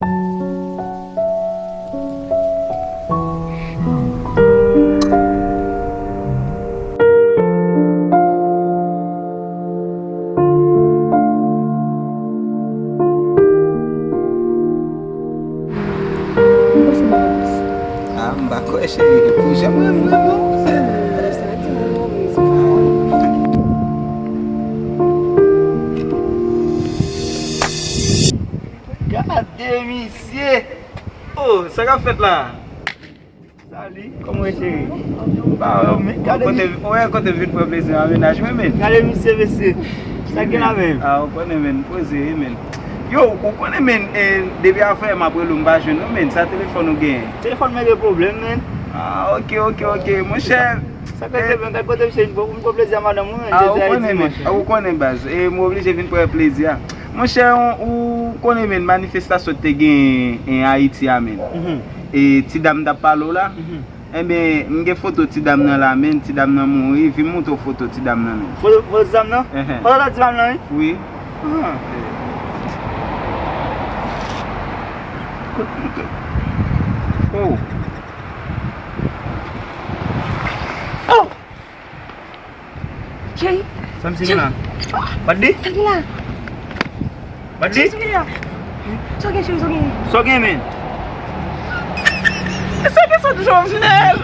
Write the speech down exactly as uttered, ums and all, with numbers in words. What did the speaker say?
Ah, m pa kwè, cheri, pou janm renmen mwen, non. Gade misye! Oh, sa k ap fèt la? Salut, kòman w ye, cheri? M pa wè w, men gade. Kote, wè, kote vin pran plezi nan mennaj mwen, men. Gade misye, mesye. Sa gen la menm? Ah, ou konnen, men, poze, men. Yo, ou konnen, men, eh, depi afè m ap rele w, m pa jwenn ou, men. Sa telefòn ou genyen? Telefòn mwen gen pwoblèm, men. Ah, ok, ok, ok. Monchè, sa kote, eh, men, gade kote misye vin pran, vin pran plezi a madanm mwen, men. Ah, ou konnen, men. Ou konnen, baz. E m oblije vin pran plezi a. Monchè, ou, ou konnen, men, manifestasyon te gen en Ayiti a, men. Mhm. E ti dam t ap pale w la. Mhm. Enben, m gen foto ti dam nan la, men, ti dam nan mouri, vin montre w foto ti dam nan, men. Foto, foto ti dam nan? Enhen. Foto ti dam nan, wi? Wi. Ah. Oh. Oh! Cheri. Sa misye gen la? Baddi? Sa ki la? Baddi? Cheri, sa ki la? Sa gen, cheri, sa gen? Sa gen, men? Sa gen sot Jovenel?